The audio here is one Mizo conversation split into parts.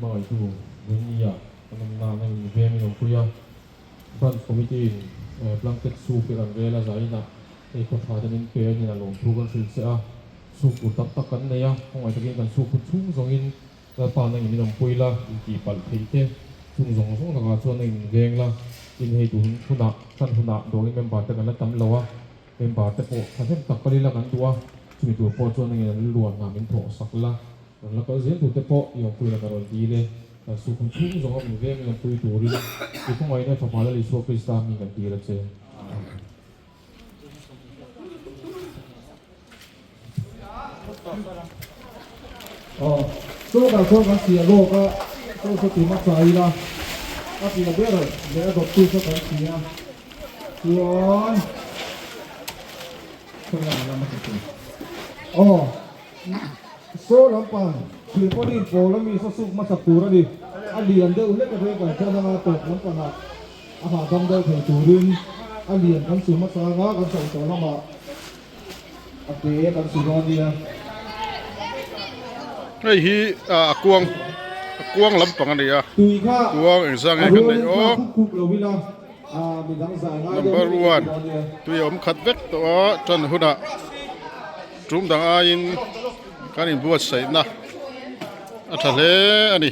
hmangaihtu Vawinia kan awmna an in veng in awmpui a, Branch Committee in blanket soup hi kan rel a zainah hei khaw tha te min pe a hnenah lawmthu kan hrilh che a, soup tur tak tak kan nei a, khawngaih takin kan soup hun chhung zawngin Lalpa nangin min awmpui la, intih palh theih te chung zawng zawng lakah chuan nangin min veng la, in hei tun hunah tan hunah dawngin member te kan la tam lo a, Member te pawh thahnem tak kal ila kan duh a, chumi tur pawh chuan engin an luan hna min thawh sak la, rawn la kal zel tur te pawh i awmpui la ka rawn dil e, kan sukhum chhung zawnga min veng i awmpui turin i khawngaihna Fapa Lal Isua Krista hming kan dil a che. Aw, chaw kal chuan kan chhia lawk a, chaw saw ti hmasa ila, a tia ber leh a dawttu saw kan chhia chuan aw, saw lampang thil pawhin pawl ami saw suk hmasa tur a ni, a lian deuh hlek a veng kan chuan anga tawp lampangah a hahdam deuh thei turin a lian kan su hmasa anga kan chhoh tawh lamah. A ke kan su dawn nia. Hei hi a kuang a kuang lampang a ni a kuang engzah nge kan neih aw number one tui a awm khat vek tawh a tan hunah tum dang aiin kan inbuatsaihna a tha hle a ni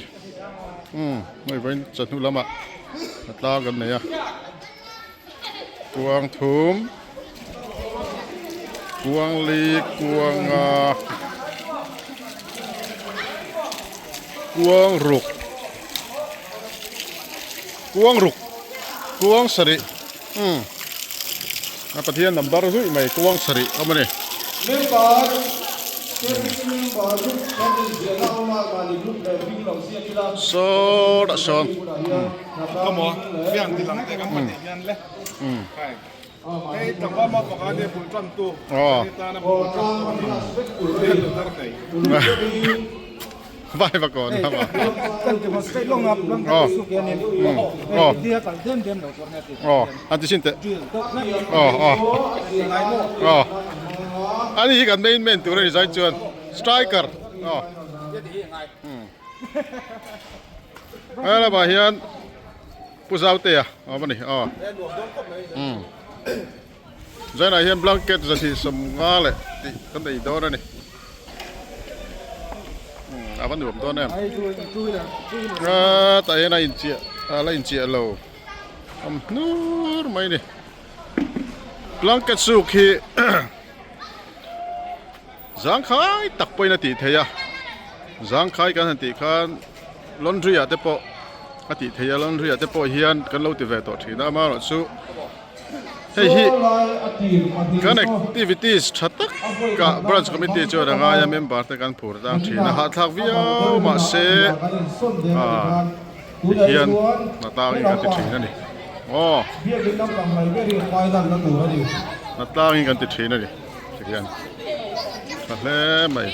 umm hei vawiin chawhnu lamah a tlang kan nei a. Kuang thum kuang li kuang a kuang ruk kuang ruk kuang sarih umm a Pathian number zuih mai kuang sarih a awm a ni. Saw dah sawn. Vai va kawn a ma. Aw an ti sin teh. Aw aw aw ani hi kan main man tur a ni zai chuan striker aw. He lamah hian Pu Zautea a awm a ni aw umm Zainah hian blanket zahnih sawmnga leh tih kan nei dawn a ni umm a va nuam dawn em hetah hian a inchiah a la inchiah lo awm hnur mai a ni blanket suk hi Zangkhai tak pawhin a tih theih a, zangkhai kan han tih khan laundry ah te pawh a tih theih a, laundry ah te pawh hian kan lo ti ve tawh thin a, amaherawhchu hei hi kan activities tha tak ah branch committee chuan a ngai a, member te kan phur tlang thin a, hahthlak viau mahse ah tihian hna tlangin kan ti thin a ni aw hna tlangin kan ti thin a ni. Tikhian tha hle mai.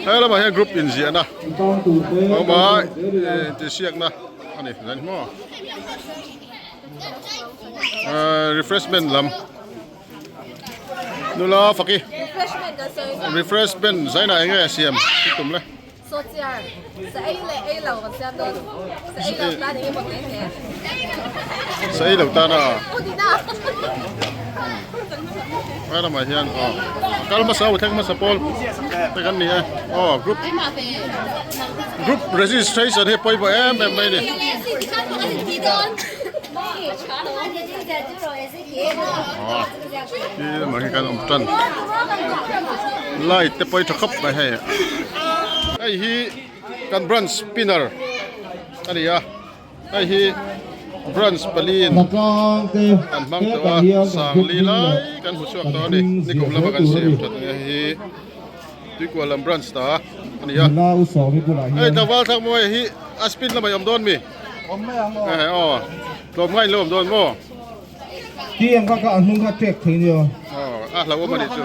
He lamah hian group inziahna a awm a, intihsiakna a ni zan hi maw. Refreshment lam nula faki refreshment zainah eng nge siam i tum le. Sawchiar, sa ei leh ei lo kan siam dawn. Sa ei lo tan eng emaw hle hle. Sa ei lo tan a. U Dina. Lai lamah hian aw kal hmasa u thleng hmasa pawl te kan ni e aw group group registration hi pawimawh em em mai a ni. Aw khi lamah khi kan awm tan light te pawh hi tha khawp mai hei hei hi kan branch spinner a ni a hei hi branch paliin an hmang tawh a sang li lai kan hmu chhuak tawh a ni nikum lama kan siam that a ni hei hi tuikual lam branch ta a ni a hei tlangval thlak mawi hi a spin lamah i awm dawn mi. Aw tlawm ngai in lo awm dawn maw? Ti ang kha kha a hnung kha tek thei nia. Aw a hlo awm a nih chu.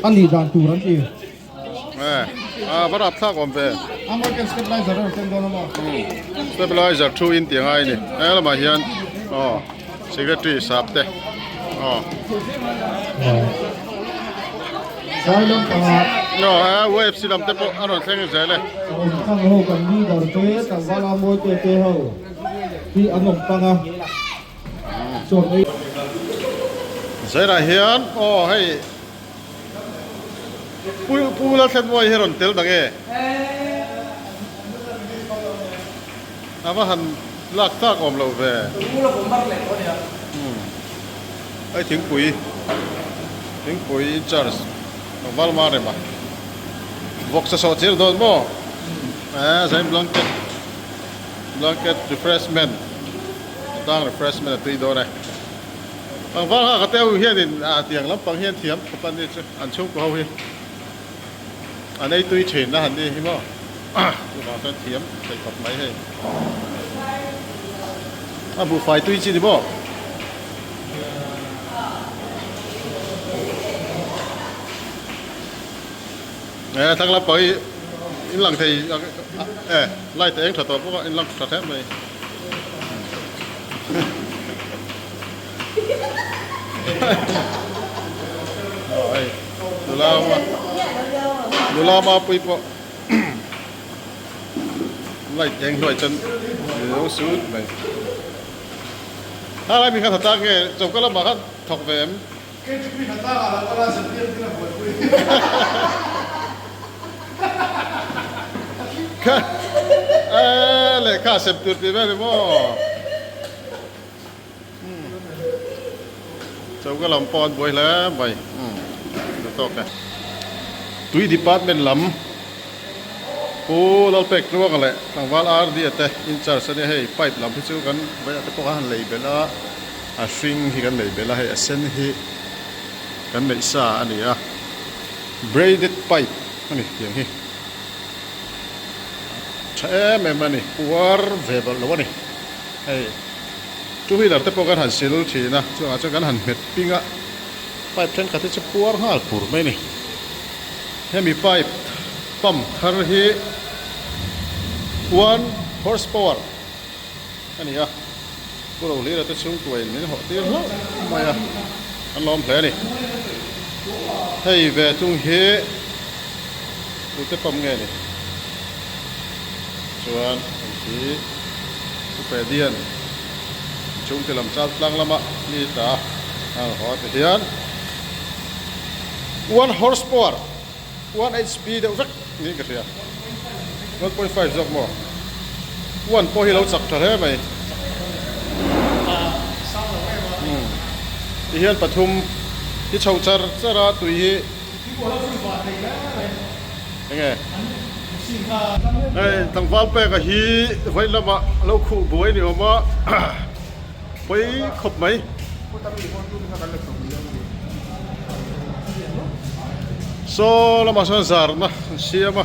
A nih dan tur an ti. Eh a va rap thlak awm ve. Amah hian stabilizer a rawn ken dawn a maw? Stabilizer thu in tih a ngai a ni. He lamah hian aw secretary sap te. Aw. Sai lampangah. Aw a UFC lam te pawh a rawn thleng zel e. A awm tlang ho kan leader te tlangvala mawi te te ho hi an awm tlang a chuan ei. Zairah hian aw hei Pu Pu Lalthlenmuai hi rawn tel dang e. A va han lak tlak awm lo ve. Hei thingpui thingpui in charge tlangval ma rem a. Vawksa sawh chial dawn maw? Eh zain blanket blanket refreshment atang refreshment a tui dawn e. Tlangval nghak a te ho hianin ah tiang lampang hian thiam khawp a ni chu an chhungkaw ho hi an ei tui thin a han ni hi maw chuvang chuan thiam thei khawp mai hei a buhfai tui chi ni maw. Eh thlang lampang hi in lang thei eh light a eng tha tawh bawk a in lang tha hle mai. Nula ma nula ma pui pawh light eng hnuai chuan lo sut mai ha lai mi kha tha tak nge choka lamah khan thawk ve em. Kha lehkha sem tur tih vel ni maw? Choka lam pawh an buai hle mai duh tawk e. Tui department lam Pu Lalpek Tluanga leh tlangval RD a te in charge a nia hei pipe lam hi chu kan vawiah te pawh khan han lei belh a. A hring hi kan neih belh a, hei a sen hi kan neih sa a ni a, braided pipe a ni tiang hi tha em em a ni, puar ve balh lo a ni, hei two wheeler te pawh kan han sil thin a, chungah chuan kan han hmet ping a, pipe thenkhat hi chu puar nghal pur mai a ni, hemi pipe pump thar hi one horse power a ni a. Pu Rohlira te chhungkuain min hawh tir hlauh mai a, an lawm hle a ni. Hei ve thung hi tute pump nge ni? Chuan hei hi Pu Freddy-a'n chhungte lam chal tlang lama mi tla a rawn haw a ti hian one horsepower, one HP deuh vek niin ka hria. 1.5 zawk maw? One pawh hi lo chak tha hle mai. Ti hian pathum hi chho char char a tui hi enge hei tlangval peka hi vawi lamah a lo khuh buai ni awm a pawi khawp mai. Saw lamah sawn zarna an siam a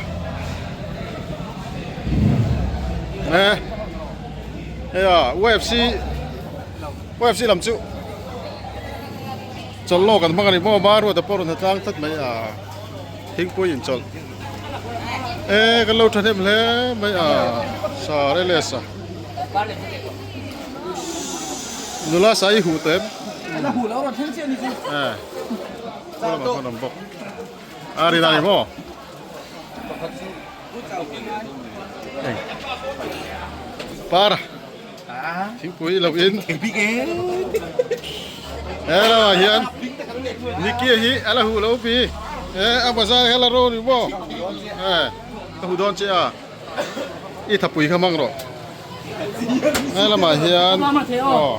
eh hei a UFC UFC lam chu chawlh lawk an hmang a ni maw Maruata pawh rawn ha tlang tlat mai a thingpui inchawlh eh kan lo thahnem hle mai a sar LS a. Nula sai huh tawh em? Ala huh lo rawn thleng chiah ni chu. Eh. Nula lam khan awm bawk. A ri na ni maw? Eng. Par. Thingpui lo in. He lamah hian Nicky hi ala huh lo pi. Eh a bazar hi ala ro ni maw? Eh. Ka huh dawn che a. I thapui kha hmang rawh. He lamah hian aw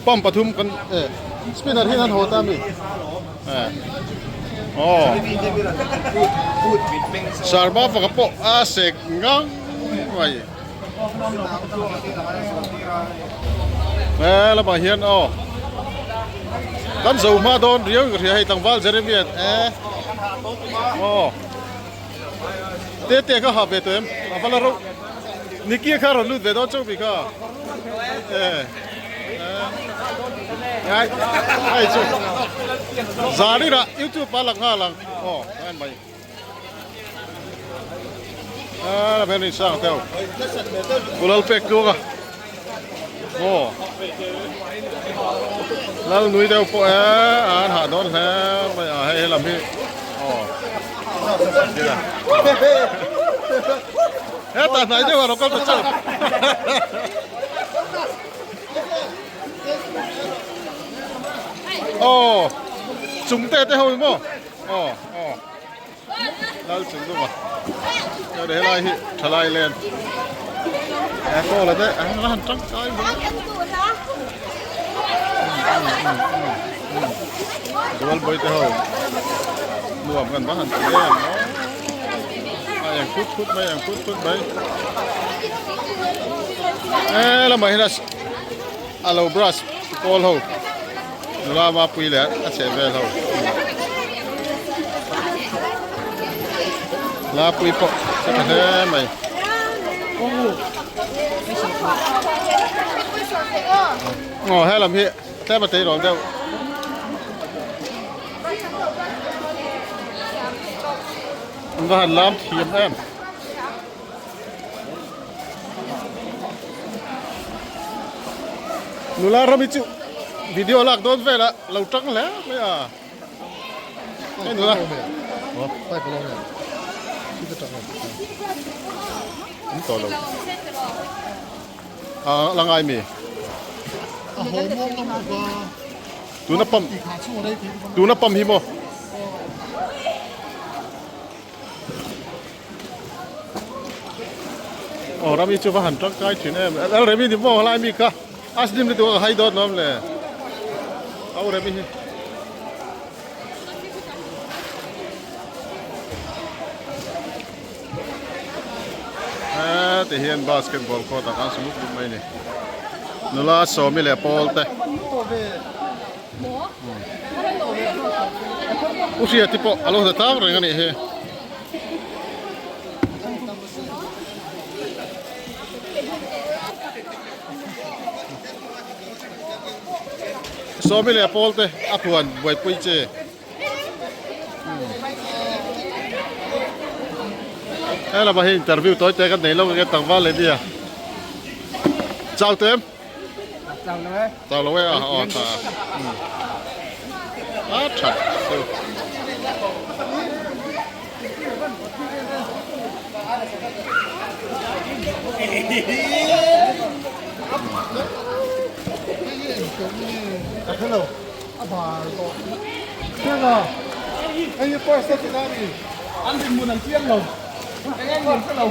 pump pathum kan eh spinner hian an haw ta mi eh aw sarma faka pawh a sek ngang mai he lamah hian aw kan zo hma dawn riau in ka hria hei tlangval Jeremiah eh aw. Te te kha ha ve tawh em? A va la reuh. Nicky kha rawn lut ve dawn chauh bik a. Eh. Ai ai chu. Zari ra YouTube a lang nghal ang. Aw, en mai. A la vel in sang teu. Kulal pek tluk a. Maw lal nui deuh pawh e an hah dawn hle mai a hei helam hi aw hetah hnai deuh a lo kal ta chauh. Aw chungte te ho hi maw aw aw lal chung duma chuan helai hi thalai len he kawl te an la han tangkai mai zual bawi te ho nuam kan va han ti em a eng phut phut mai eng phut phut mai e lamah hian a lo brush pawl ho nula mapui leh a chheh vel ho lapui pawh a tha hle mai aw he lam hi tlem a tleirawl deuh an va han lam thiam em. Nula ram hi chu video lak dawn vel a lo tang hle mai a hei nula an tawh lo a la ngai mi tuna pump tuna pump hi maw. Aw rami chu va han tangkai thin em lal remi ni maw helai mi kha a slim lutuk a ka hai dawt lawm le au remi hi heti hian basketball court ah khan sumuk lup mai a ni nula sawmi leh pawl te. U Hriati pawh a lo hna tlang reng a nih hi. Sawmi leh Paul te a huan buaipui che. He lamah hian interview tawi te kan nei lo nge tlangval leh nia. Chau te em? Chau lo e a aw tha a tha chu Hello a bar tawh Chiang a hei hi first a ti na ni an dinhmun an chiang lo eng eng an hre lo.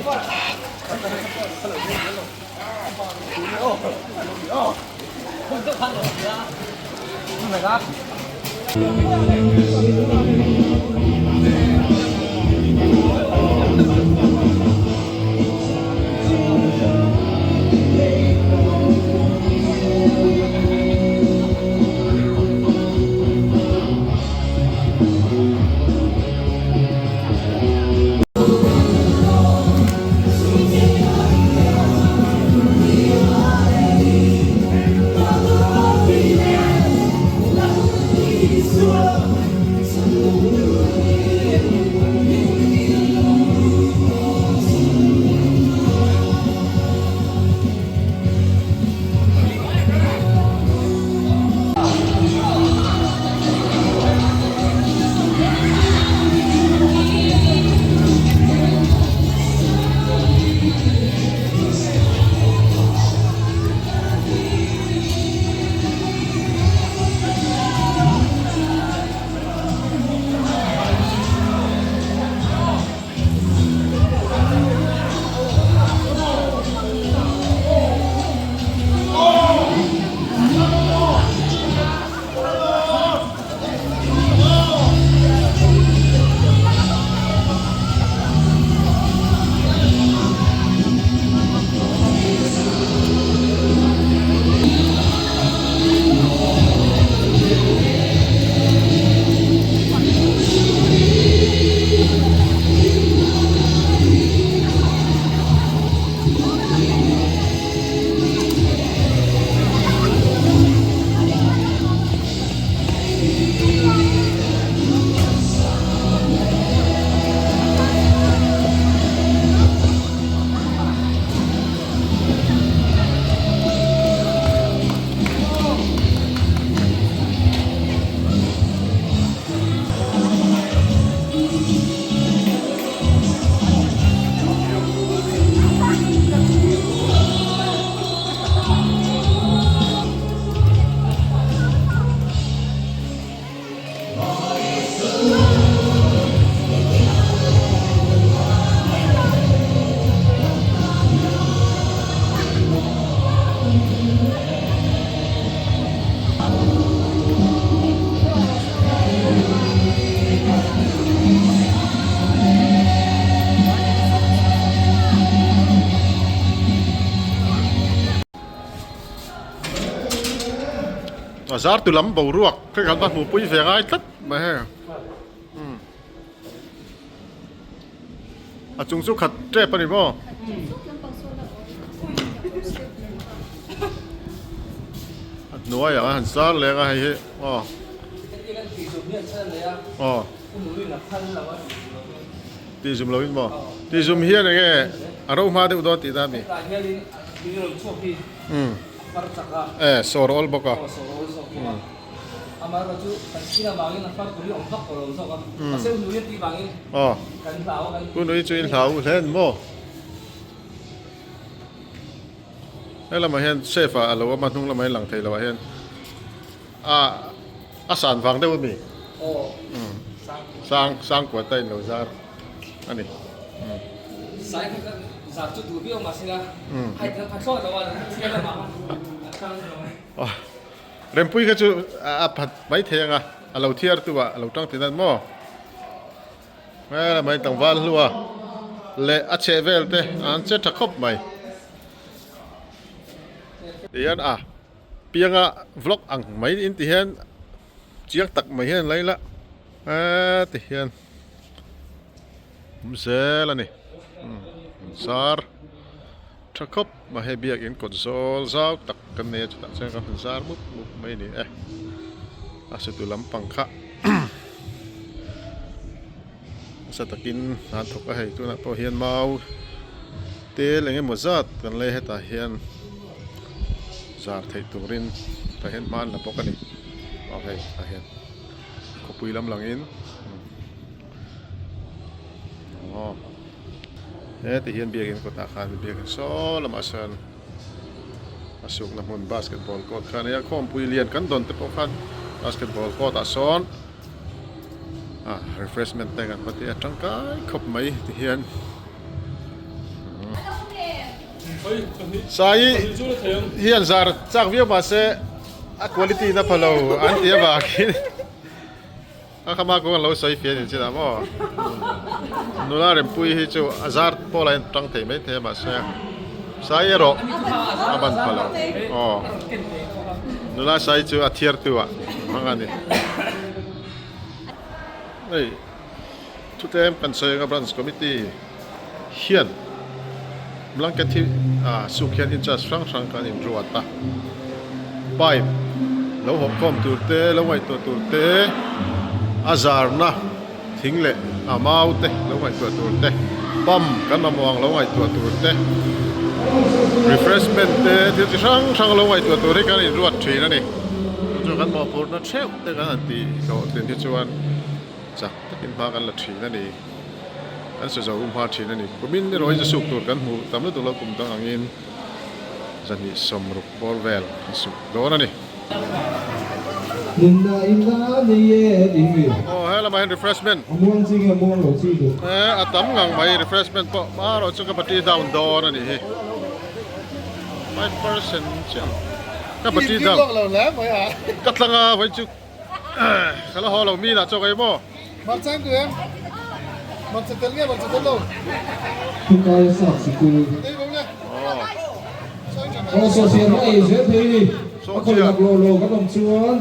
A zar tu lam boruak kha kan va hmuhpui ve ngai tlat mai hei. Umm. A chung chu khat tep a ni maw? A hnuaiah a han zar leng a hei hi aw. Aw. Tih zum loin maw? Tih zum hian eng nge a ro hma deuh dawn tih na mi? Umm. E sawr awl bawk a. Aw. Pu Nui chu in hlau hle ni maw? He lamah hian safe ah a lo awm a hnung lamah hian lang thei loh ah hian a a san vang deuh a mi? Sang sang kuat a in lo zar a ni. Rempui kha chu a phat mai thei ang a, a lo thiar tu ah a lo tang thin a ni maw? Hmel mai tlangval hlua leh a chheh vel te an che tha khawp mai. Tihian a pianga vlog ang mai in ti hian chiang tak mai hian lai la eee ti hian awm zel a ni zar tha khawp mai hei biakin kawt zawl zau tak kan nei a chutah chuan kan han zar mup mup mai a ni e a situ lampang kha nasa takin an thawk a hei tunah pawh hian mau tel eng emaw zat kan lei hetah hian zar theih turin tah hian hma an la bawk a ni aw hei tah hian khawpui lam langin aw heti hian biakin kawtah khan biakin saw lamah sawn a sukna hmun basketball court kha a nia khawmpui lian kan dawn te pawh khan basketball court ah sawn ah refreshment te kan va ti a tangkai khawp mai ti hian sai hian zar chak viau mahse a quality na pha lo an ti avangin A khama kawng an lo sawi fiah ni chin ah maw nula Rempuii hi chu a zar pawh a in tang thei mai thei a mahse sai erawh a ban pha lo aw nula sai chu a thiar tu ah hmang a ni hei thutlem kan sawi anga branch committee hian blanket hi ah suk hian in charge hrang hrang kan inruat a pipe lo hawh khawm tur te lo ngaihtuah tur te a zarna thing leh a mau te lo ngaihtuah tur te pump kan mamawh ang lo ngaihtuah tur te refreshment te thil chi hrang hrang lo ngaihtuah tur hi kan inruat thin a ni chu chu kan mawhphurhna theuh te kan han tih hlawhtlin hi chuan chak takin hma kan la thin a ni. Kan sawi zo hma thin a ni. Kumin erawh hi suk tur kan hmuh tam lutuk lo kum dang angin zahnih sawmruk bawr vel kan suk dawn a ni. Aw he lamah hian refreshment eh a tam ngang mai refreshment pawh marawh chu ka battery down dawn a nih hi 5% chiah ka battery down ka tlanga vawi chu Ka la haw lo mi lah chawk ei maw? Hmarcha in duh em? Hmarcha tel nge hmarcha tel lo? Thukai sap sikul. Aw sawhchiar hma ei zel thei ni. A khawi lak lo lo kan awm chuan.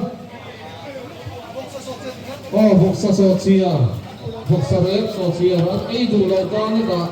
Aw vawksa sawhchiar, vawksa rep sawhchiar an ei duh lo tan hetah.